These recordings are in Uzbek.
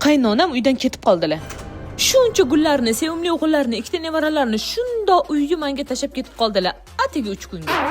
Qaynonam uydan ketib qoldilar. Shuncha gullarni, sevimli o'g'illarini, ikkita nevaralarni shundoq uyga manga tashlab ketib qoldilar. Atigi 3 kunga.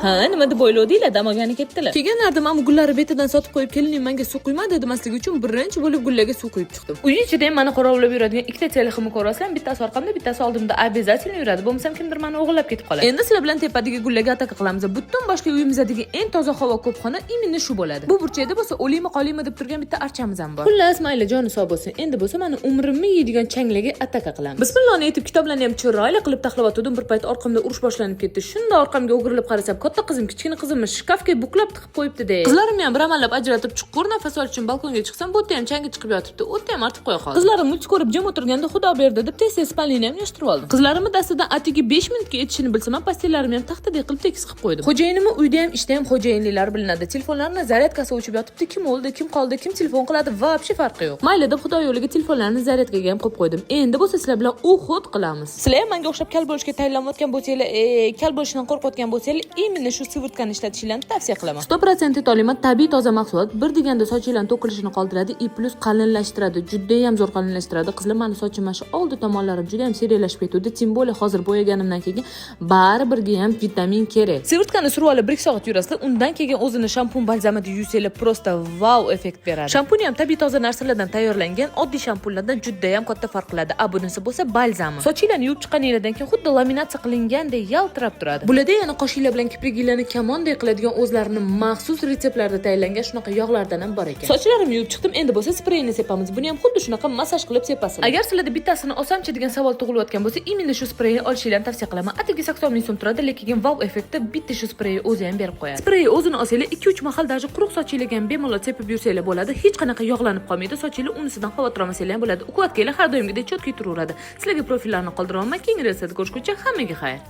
Ha, nima deb o'yladinglar? Dam olgani ketdilar. Kelganlarida mana bu gullarni betidan sotib qo'yib, "Kelining menga suv quyma" demasligi uchun birinchi bo'lib gullarga suv quyib chiqdim. Uy ichida ham mani qorovulab yuradigan ikkita teleximni ko'rasizlar, bittasi orqamda, bittasi oldimda обязательно yuradi. Bo'lmasam kimdir meni o'g'irlab ketib qoladi. Endi sizlar bilan tepadagi gullarga ataka qilamiz. Butun boshqa uyimizdagi eng toza havo ko'p xona именно shu bo'ladi. Bu burchakda bo'lsa o'liymi qoliymi deb turgan bitta archamiz ham bor. Xullas, mayli, joni sog' bo'lsin. Endi bo'lsa mani umrimni yeydigan changlarga ataka qilamiz. Bismillahni aytib kitoblarni ham chiroyli qilib taxlayotgandim. Bir payt orqamda urush boshlanib ketdi. Shunda orqamga o'girilib qarasam, katta qizim kichkina qizimni shkafga buklab tiqib qo'yibdi-de. Qizlarimni ham bir amallab ajratib, chuqur nafas olish uchun balkonga chiqsam, bu yerda ham changi chiqib yotibdi. U yerda ham artib qo'ya qoldi. Qizlarim мультик ko'rib jim o'tirganda, xudo berdi deb tez-tez спальня ni ham yig'ishtirib oldim. Qizlarimni dastidan atigi 5 minutga etishini bilsam ham, постель larimni ham taxtadek qilib tekis qilib qo'ydim. Xo'jayinimni uyda ham, ishda ham xo'jayinliklari bilinadi. Telefonlarini zaryadkasi o'chib yotibdi. Kim o'ldi, kim qoldi, kim telefon qiladi, вообще farqi yo'q. Mayli deb xudo yo'liga telefonlarni zaryadkaga ham qo'yib qo'ydim. Endi bo'lsa sizlar bilan уход qilamiz. Sizlar ham menga o'xshab kal bo'lishga tayyorlanayotgan bo'lsanglar, kal bo'lishdan qo'rqayotgan bo'lsanglar, именно shu сыворотка ni ishlatishinglarni tavsiya qilaman. 100% tolima tabiiy toza mahsulot. Bir deganda sochinglarni to'kilishini qoldiradi и плюс qalinlashtiradi. Juda ham zo'r qalinlashtiradi. Qizlar, mani sochim mana shu oldi tomonlarim juda ham siyraklashib ketuvdi. Тем более hozir bo'yaganimdan keyin baribirga ham vitamin kerak. Сыворотка ni surib olib 1 soat yurasizlar, undan keyin o'zini shampun balzamida yuvsanglar, просто vau effekt beradi. Shampun ham tabiiy toza narsalardan tayyorlangan, oddiy shampunlardan juda ham katta farq qiladi. A bunisi bo'lsa balzami. Sochinglarni yuvib chiqqaninglardan keyin xuddi laminatsiya qilingandek yaltirab turadi. Bularda yana qoshinglar bilan kipriginglarni kamonday qiladigan o'zlarini maxsus retseptlarda tayyorlangan shunaqa yog'lardan ham bor ekan. Sochlarimni yuvib chiqdim, endi bo'lsa spreyni sepamiz. Buni ham xuddi shunaqa massaj qilib sepasizlar. Agar sizlarda bittasini olsamchi degan savol tug'ilayotgan bo'lsa, именно shu spreyni olishinglarni tavsiya qilaman. Atigi 80 ming so'm turadi, lekin vau effekti bitta shu sprey o'zi ham berib qo'yadi. Sprey o'zini olsanglar, 2-3 mahal даже quruq sochinglarga ham bemalol sepib yursanglar bo'ladi. Hech qanaqa yog'lanib qolmaydi. Sochinglar unisidan xavotir olmasanglar ham bo'ladi. Укладка lar har doimgidek чёткий turaveradi. Sizlarga profillarni qoldiraman. Keyingi reelslarda ko'rishguncha hammaga xayr.